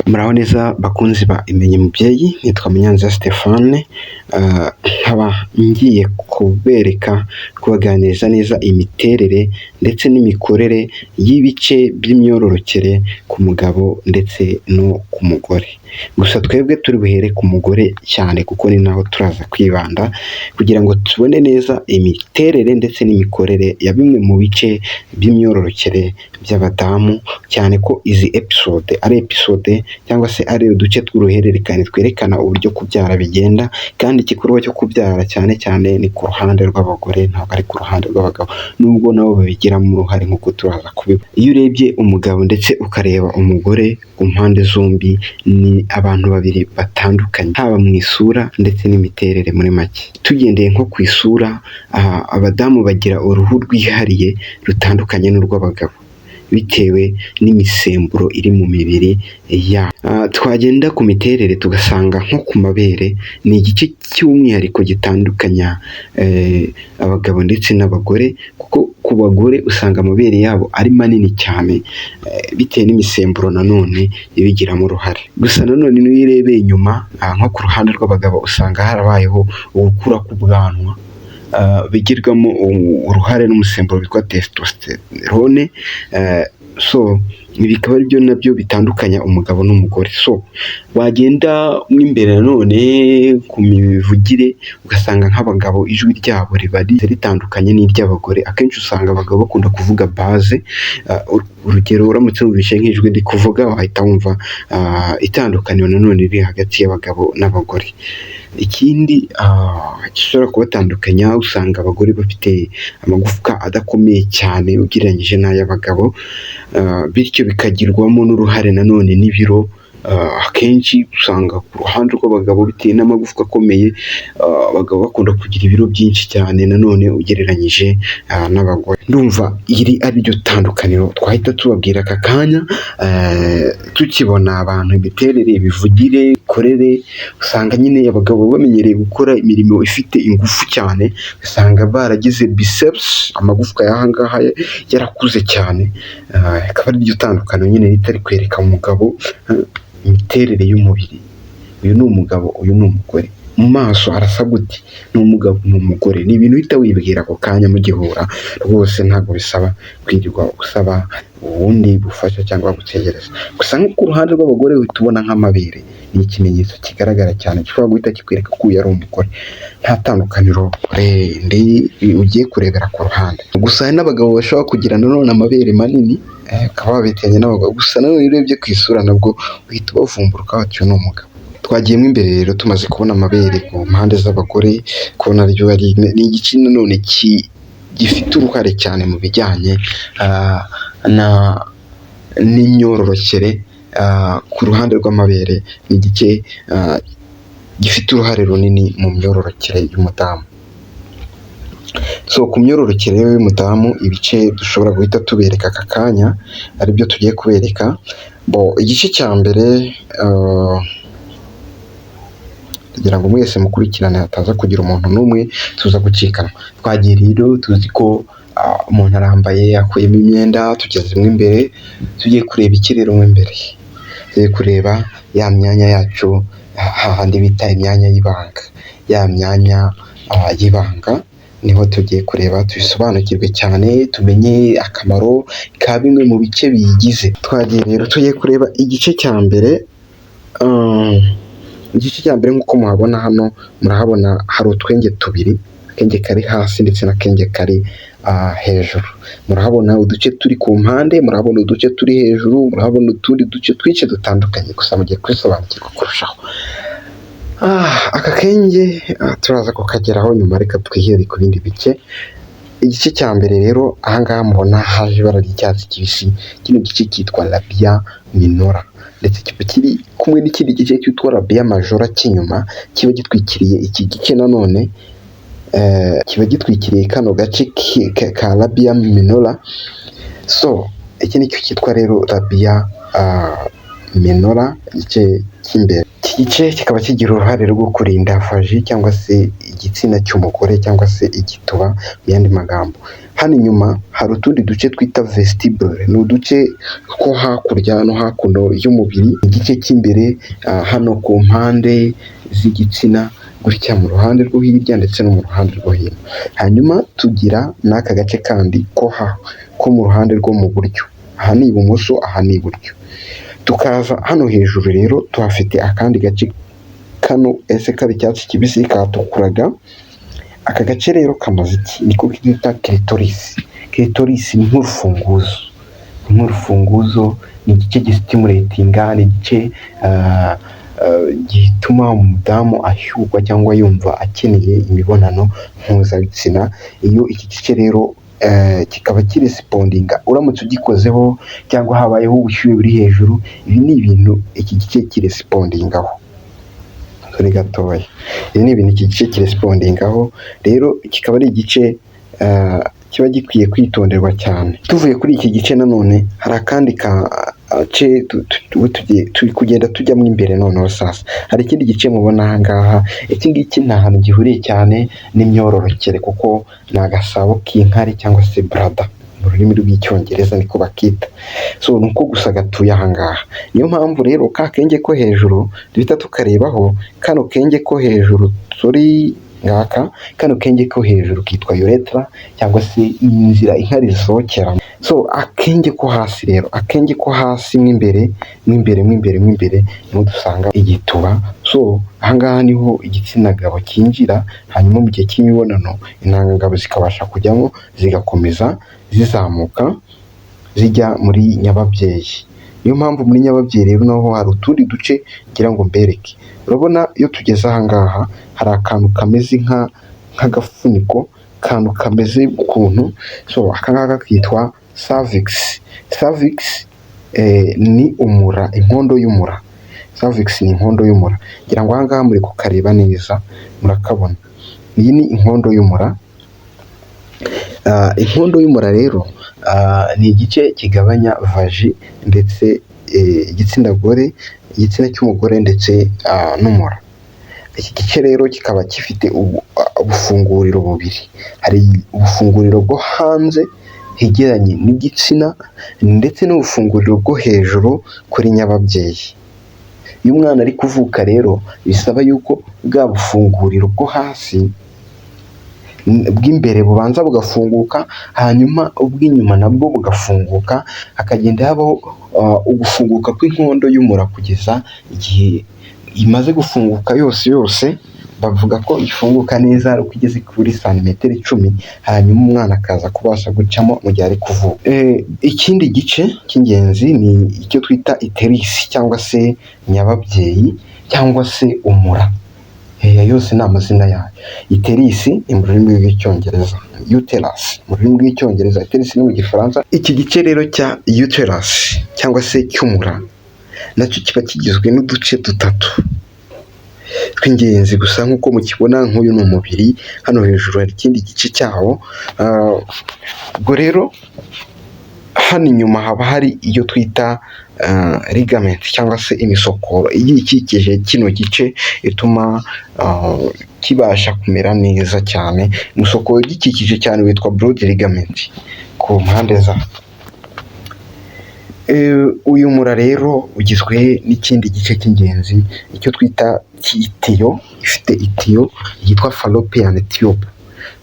Muraho neza bakunzi ba Imenye Mubyeyi, nitwa Munyaneza Stephane, nkaba ngiye kubereka, kubaganiriza neza imiterere ndetse n'imikorere y'ibice by'imyororokere ku mugabo ndetse no ku mugore. Gusa twebwe turi buhere ku mugore cyane kuko ni naho turaza kwibanda kugira ngo tubone neza imiterere ndetse n'imikorere ya bimwe mu bice by'imyororokere by'abadamu, cyane ko izi episode ari episode cyangwa se ari uduce tw'uruhererekane twerekana uburyo kubyara bigenda, kandi igikorwa cyo kubyara cyane cyane ni ku ruhande rw'abagore, ntabwo ari ku ruhande rw'abagabo, nubwo nabo babigiramo uruhare nk'uko turaza kubibona. Iyo urebye umugabo ndetse ukareba umugore ku mpande zombi, ni abantu babiri batandukanye, haba mu isura ndetse n'imiterere muri make. Tugendeye nko ku isura, abadamu bagira uruhu rwihariye rutandukanye n'urw'abagabo, bitewe n'imisemburo iri mu mibiri yabo. Twagenda ku miterere tugasanga nko ku mabere ni igice cy'umwihariko gitandukanya abagabo ndetse n'abagore, kuko ku bagore usanga amabere yabo ari manini cyane bitewe n'imisemburo nanone ibigiramo uruhare. Gusa nanone n'iyo urebeye inyuma nko ku ruhande rw'abagabo usanga harabayeho ugukura k'ubwanwa bigirwamo uruhare n'umusemburo witwa testosterone, so bikaba aribyo nabyo bitandukanya umugabo n'umugore. So wagenda mo imbere nanone ku mivugire ugasanga nk'abagabo ijwi ryabo riba ritandukanye n'iry'abagore, akenshi usanga abagabo bakunda kuvuga bass, urugero uramutse wumvise nk'ijwi ndi kuvuga wahita wumva itandukaniro nanone riri hagati y'abagabo n'abagore. Ikindi gishobora kubatandukanya, usanga abagore bafite amagufwa adakomeye cyane ugereranyije n'ay'abagabo, bityo bikagirwamo n'uruhare nanone n'ibiro. Akenshi usanga ku ruhande rw'abagabo, bitewe n'amagufwa akomeye, abagabo bakunda kugira ibiro byinshi cyane nanone ugereranyije n'abagore. Ndumva iri ari ryo tandukaniro twahita tubabwira aka kanya tukibona abantu, imiterere, imivugire, imikorere. Usanga nyine abagabo bamenyereye gukora imirimo ifite ingufu cyane, usanga baragize biceps, amagufwa y'aha ngaha yarakuze cyane, akaba ari ryo tandukaniro nyine ritari kwereka umugabo imiterere y'umubiri. Uyu ni umugabo, uyu ni umugore, mu maso arasa gute, ni umugabo, ni umugore, ni ibintu uhita wibwira ako kanya mugihura rwose, ntabwo bisaba kwirirwa usaba ubundi bufasha cyangwa gutegereza. Gusa nko ku ruhande rw'abagore uhita ubona nk'amabere, ni ikimenyetso kigaragara cyane gishobora guhita kikwereka ko uyu ari umugore, nta tandukaniro ugiye kurebera ku ruhande. Gusa hari n'abagabo bashobora kugira nanone amabere manini, ukaba wabitiranya n'abagabo, gusa nanone iyo urebye ku isura nabwo uhita ubavumbura ukavuga uti uyu ni umugabo. Twagiyemo imbere rero, tumaze kubona amabere ku mpande z'abagore, kubona ryo ni igice nanone gifite uruhare cyane mu bijyanye n'imyororokere. Ku ruhande rw'amabere ni igice gifite uruhare runini mu myororokere y'umudamu. So ku myororokere y'umudamu, ibice dushobora guhita tubereka aka kanya aribyo tugiye kubereka. Bo igice cya mbere, kugira ngo mwese mukurikirane hataza kugira umuntu n'umwe tuza gucikanwa. Twagiye rero, tuzi ko umuntu arambaye, akuyemo imyenda, tugezemo imbere, tugiye kureba iki rero mo imbere? Tugiye kureba ya myanya yacu, hahandi bita imyanya y'ibanga, ya myanya y'ibanga niho tugiye kureba, tubisobanukirwe cyane, tumenye akamaro ka bimwe mu bice biyigize. Twagiye rero, tugiye kureba igice cya mbere. Igice cya mbere, nk'uko muhabona hano, murahabona hari utwenge tubiri, akenge kari hasi ndetse n'akenge kari hejuru. Murahabona uduce turi ku mpande, murahabona uduce turi hejuru, murahabona utundi duce twinshi dutandukanye, gusa mugiye kubisobanukirwa kurushaho. Aka kenge turaza kukageraho nyuma, reka twihere ku bindi bice. Igice cya mbere rero, ahangaha mubona haje ibara ry'icyatsi kibisi, kino gice cyitwa labia minora, ndetse kiba kiri kumwe n'ikindi gice cyitwa labia majora cy'inyuma, kiba gitwikiriye iki gice nanone, kiba gitwikiriye kano gace ka labia minora. So iki nicyo cyitwa rero labia minora, igice cy'imbere. Iki gice kikaba kigira uruhare rwo kurinda vagin cyangwa se igitsina cy'umugore cyangwa se igituba mu yandi magambo. Hano inyuma hari utundi duce twita vestibule, ni uduce two hakurya no hakuno y'umubiri, igice cy'imbere hano ku mpande z'igitsina gutya, mu ruhande rwo hirya ndetse no mu ruhande rwo hino. Hanyuma tugira n'aka gace kandi ko mu ruhande rwo mu buryo, aha ni ibumoso, aha ni iburyo. Tukaza hano hejuru rero, tuhafite akandi gace kano ese kaba icyatsi kibisi katukuraga. Aka gace rero kamaze iki? Niko twita clitoris. Clitoris ni nk'urufunguzo, ni nk'urufunguzo, ni igice gistimulatinga, ni igice gituma umudamu ashyukwa cyangwa yumva akeneye imibonano mpuzabitsina. Iyo iki gice rero kikaba kirespondinga uramutse ugikozeho cyangwa habayeho ubushyuhe buri hejuru, ibi ni ibintu iki gice kirespondingaho. Sorry gatoya, ibi ni ibintu iki gice kirespondingaho. Rero kikaba ari igice kiba gikwiye kwitonderwa cyane. Tuvuye kuri iki gice, nanone hari akandi gace turi kugenda tujyamo imbere. Noneho sasa hari ikindi gice mubona aha ngaha. Iki ngiki nta hantu gihuriye cyane n'imyororokere, kuko ni agasabo k'inkari cyangwa se bladder mu rurimi rw'Icyongereza niko bakita. So ni uko gusa gatuye aha ngaha. Niyo mpamvu rero ka kenge ko hejuru duhita tukarebaho. Kano kenge ko hejuru turi ngaka, kano kenge ko hejuru kitwa urethra cyangwa se inzira inkari zisohokeramo. So akenge ko hasi rero, akenge ko hasi mo imbere, mo imbere, mo imbere, mo imbere niho dusanga igituba. So ahangaha niho igitsina gabo cyinjira, hanyuma mu gihe cy'imibonano intangangabo zikabasha kujyamo, zigakomeza zizamuka zijya muri nyababyeyi. Niyo mpamvu muri nyababyeyi rero naho hari utundi duce ngira ngo mbereke. Urabona iyo tugeze ahangaha hari akantu kameze nk'agafuniko, akantu kameze ukuntu. So aka ngaka kitwa cervix. Cervix ni umura, inkondo y'umura. Cervix ni inkondo y'umura. Ngira ngo ahangaha muri kukareba neza, murakabona. Iyi ni inkondo y'umura. Inkondo y'umura rero ni igice kigabanya vagin ndetse igitsina gore, igitsina cy'umugore ndetse n'umura. Iki gice rero kikaba gifite ubufunguriro bubiri. Hari ubufunguriro bwo hanze hegeranye n'igitsina ndetse n'ubufunguriro bwo hejuru kuri nyababyeyi. Iyo umwana ari kuvuka rero, bisaba yuko bwa bufunguriro bwo hasi bw'imbere bubanza bugafunguka, hanyuma ubw'inyuma nabwo bugafunguka, hakagenda habaho ugufunguka kw'inkondo y'umura kugeza igihe imaze gufunguka yose yose. Bavuga ko ifunguka neza ari uko igeze kuri santimetero 10, hanyuma umwana akaza kubasha gucamo mu gihe ari kuvuka. Ikindi gice cy'ingenzi ni icyo twita utérus cyangwa se nyababyeyi cyangwa se umura. Aya yose ni amazina yayo. Utérus ni mu rurimi rw'Icyongereza, uterus mu rurimi rw'Icyongereza, utérus ni mu Gifaransa. Iki gice rero cya uterus cyangwa se cy'umura nacyo kiba kigizwe n'uduce dutatu tw'ingenzi gusa nk'uko mukibona. Nk'uyu ni umubiri, hano hejuru hari ikindi gice cyawo. Ubwo rero hano inyuma haba hari iyo twita ligament cyangwa se imisokoro igiye ikikije kino gice, ituma kibasha kumera neza cyane. Umusokoro ugikikije cyane witwa broad ligament ku mpande zawo. Uyu mura rero ugizwe n'ikindi gice cy'ingenzi, icyo twita itiyo, ifite itiyo yitwa fallopian tube.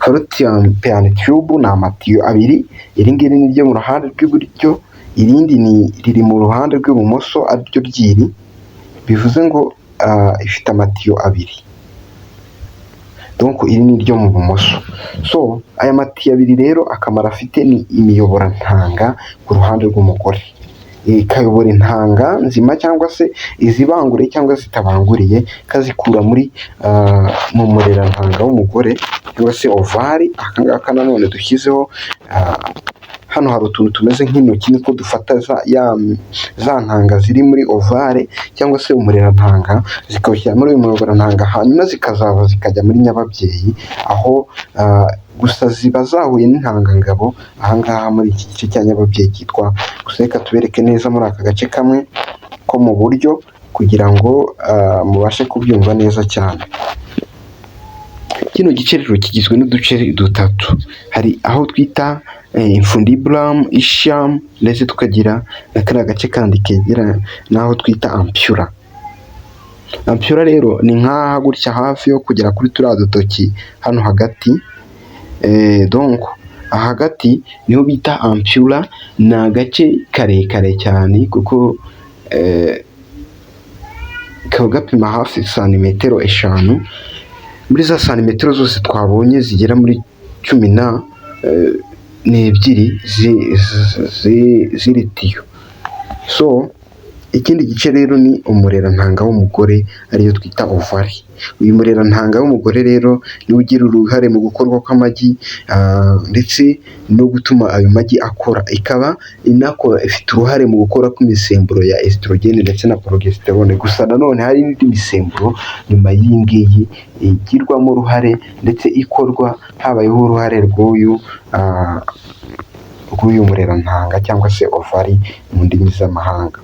Fallopian tube ni amatiyo abiri, iri ngiri ni ryo mu ruhande rw'iburyo, irindi ni riri mu ruhande rw'ibumoso ariryo ry'iri, bivuze ngo ifite amatiyo abiri. Donc iri ni iryo mu bumoso. So aya matiyo abiri rero akamaro afite ni imiyoborantanga ku ruhande rw'umugore. Ikayobora intanga nzima cyangwa se izibanguriye cyangwa zitabanguriye, ikazikura muri mu murerantanga w'umugore cyangwa se ovaire. Aka ngaka nanone dushyizeho hano hari utuntu tumeze nk'intoki, nitwo dufata za ntanga ziri muri ovaire cyangwa se umurerantanga, zikawushyira muri uyu muyoborantanga, hanyuma zikazava zikajya muri nyababyeyi, aho gusa ziba zahuye n'intangangabo ahangaha muri iki gice cya nyababyeyi cyitwa. Gusa reka tubereke neza muri aka gace kamwe ko mu buryo kugira ngo mubashe kubyumva neza cyane. Iki Kino gice rero kigizwe n'uduce dutatu. Hari aho twita infundibulum, ischium, ndetse tukagira na kariya gace kandi kegera n'aho twita ampulla. Ampulla rero ni nk'aha gutya hafi yo kugera kuri turiya dutoki hano hagati. Donc aha hagati niho bita ampulla, ni agace karekare cyane kuko kaba gapima hafi santimetero 5. Muri za santimetero zose twabonye zigera muri 12 z'iri tiyo. So ikindi gice rero ni umurerantanga w'umugore, ariyo twita ovaire. Uyu murerantanga w'umugore rero niwe ugira uruhare mu gukorwa kw'amagi ndetse no gutuma ayo magi akora, ikaba inakora, ifite uruhare mu gukora kw'imisemburo ya estrogène ndetse na progestérone. Gusa nanone hari n'indi misemburo nyuma y'iyi ngiyi igirwamo uruhare ndetse ikorwa habayeho uruhare rw'uyu murerantanga cyangwa se ovaire mu ndimi z'amahanga,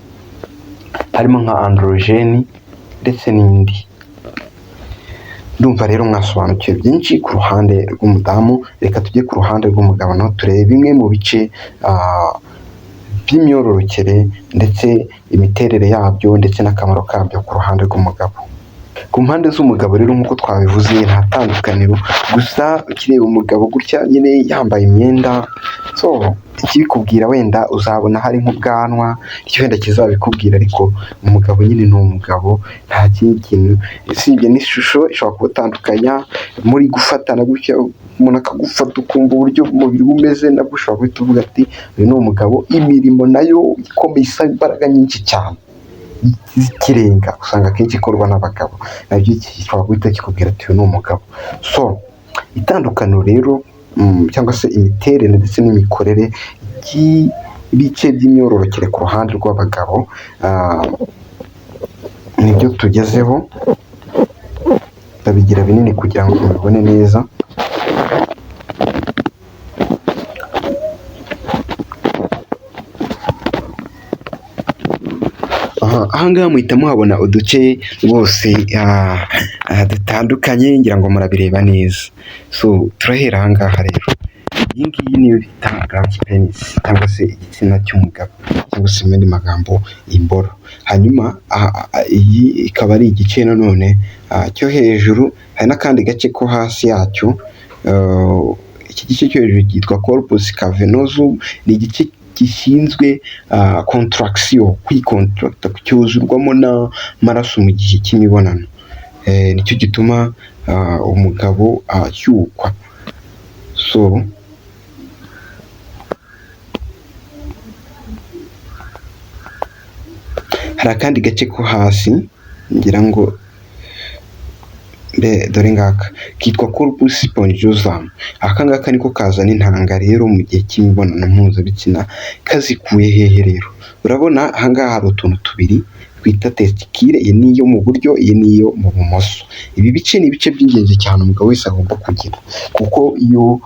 harimo nka androgène ndetse n'indi. Ndumva rero mwasobanukiwe byinshi ku ruhande rw'umudamu. Reka tujye ku ruhande rw'umugabo naho turebe bimwe mu bice by'imyororokere ndetse imiterere yabyo ndetse n'akamaro kabyo ku ruhande rw'umugabo. Ku mpande z'umugabo rero, nk'uko twabivuze, nta tandukaniro. Gusa ukireba umugabo gutya nyine yambaye imyenda, so ikibikubwira wenda uzabona hari nk'ubwanwa, icyo wenda kizabikubwira, ariko umugabo nyine ni umugabo, nta kindi kintu usibye n'ishusho ishobora kubatandukanya. Muri gufatana gutya, umuntu akagufata ukumva uburyo umubiri we umeze, nabwo ushobora guhita uvuga ati uyu ni umugabo. Imirimo nayo ikomeye isaba imbaraga nyinshi cyane z'ikirenga usanga akenshi ikorwa n'abagabo, nabyo gishobora guhita kikubwira ati uyu ni umugabo. So itandukaniro rero cyangwa se imiterere ndetse n'imikorere by'ibice by'imyororokere ku ruhande rw'abagabo nibyo tugezeho. Ndabigira binini kugira ngo mubibone neza. Aha ngaha muhita muhabona uduce rwose dutandukanye, ngira ngo murabireba neza. So turahera aha ngaha rero. Iyi ngiyi niyo bita glans penis cyangwa se igitsina cy'umugabo, cyangwa se mu yandi magambo imboro. Hanyuma iyi ikaba ari igice nanone cyo hejuru, hari n'akandi gace ko hasi yacyo. Iki gice cyo hejuru cyitwa corpus cavernosum, ni igice gishinzwe contraction, kwicontracta, cyuzurwamo n'amaraso mu gihe cy'imibonano. Nicyo gituma umugabo ashyukwa. So hari akandi gace ko hasi ngira ngo dore ngaka, kitwa corpus spongiosum. Aka ngaka niko kazana intanga rero mu gihe cy'imibonano mpuzabitsina. Kazikuye hehe rero? Urabona aha ngaha hari utuntu tubiri twita testicule, iyi ni iyo mu buryo, iyi ni iyo mu bumoso. Ibi bice ni ibice by'ingenzi cyane umugabo wese agomba kugira, kuko iyo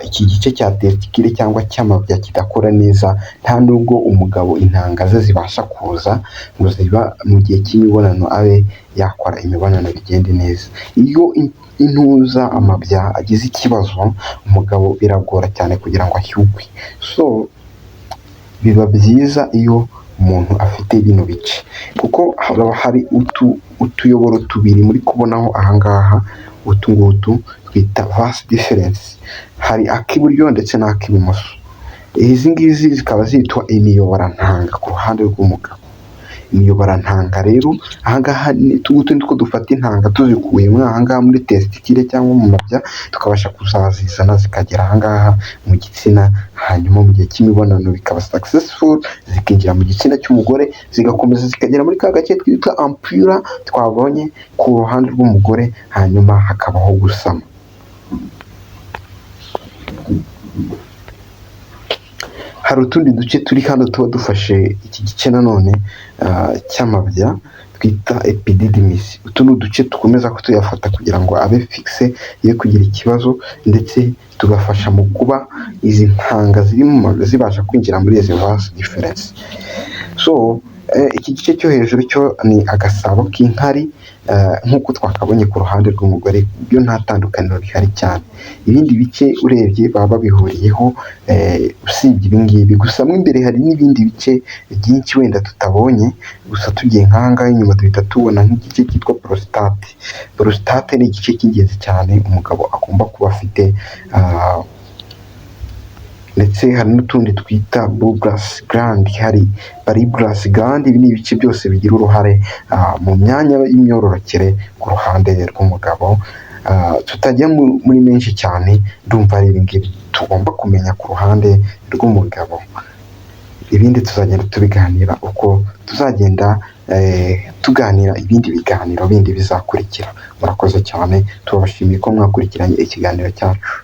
iki gice cya testicule cyangwa cy'amabya kidakora neza, nta nubwo umugabo intanga ze zibasha kuza ngo ziba mu gihe cy'imibonano abe yakora imibonano bigende neza. Iyo intuza amabya agize ikibazo, umugabo biragora cyane kugira ngo ashyukwe. So biba byiza iyo umuntu afite bino bice, kuko haba hari utuyoboro tubiri muri kubonaho ahangaha, utu ngutu twita vas deferens. Hari ak'iburyo ndetse n'ak'ibumoso. Izi ngizi zikaba zitwa imiyoborantanga ku ruhande rw'umugabo. Imiyoborantanga rero ahangaha utu ngutu nitwo dufata intanga tuzikuye muri ahangaha muri testicule cyangwa mu mabya, tukabasha kuzazizana zikagera ahangaha mu gitsina, hanyuma mu gihe cy'imibonano bikaba successful, zikinjira mu gitsina cy'umugore, zigakomeza zikagera muri ka gace twita ampulla twabonye ku ruhande rw'umugore, hanyuma hakabaho gusama. Hari utundi duce turi hano tuba dufashe iki gice nanone cy'amabya twita epididymis. Utu ni uduce dukomeza tuyafata kugira ngo abe fixe, ye kugira ikibazo, ndetse tugafasha mu kuba izi ntanga ziri mu mabya zibasha kwinjira muri izi vas deferens. So Iki gice cyo hejuru cyo ni agasabo k'inkari, nk'uko twakabonye ku ruhande rw'umugore, byo nta tandukaniro rihari cyane. Ibindi bice urebye baba babihuriyeho, usibye ibi ngibi. Gusa mo imbere hari n'ibindi bice byinshi wenda tutabonye, gusa tugiye nk'aha ngaha inyuma duhita tubona nk'igice cyitwa prostate. Prostate ni igice cy'ingenzi cyane umugabo agomba kuba afite, ndetse hari n'utundi twita bulbous gland, hari bulbous gland. Ibi ni ibice byose bigira uruhare mu myanya y'imyororokere ku ruhande rw'umugabo. Tutajya muri menshi cyane, ndumva ari ibi ngibi tugomba kumenya ku ruhande rw'umugabo. Ibindi tuzagenda tubiganira uko tuzagenda tuganira ibindi biganiro bindi bizakurikira. Murakoze cyane, tubashimiye ko mwakurikiranye ikiganiro cyacu.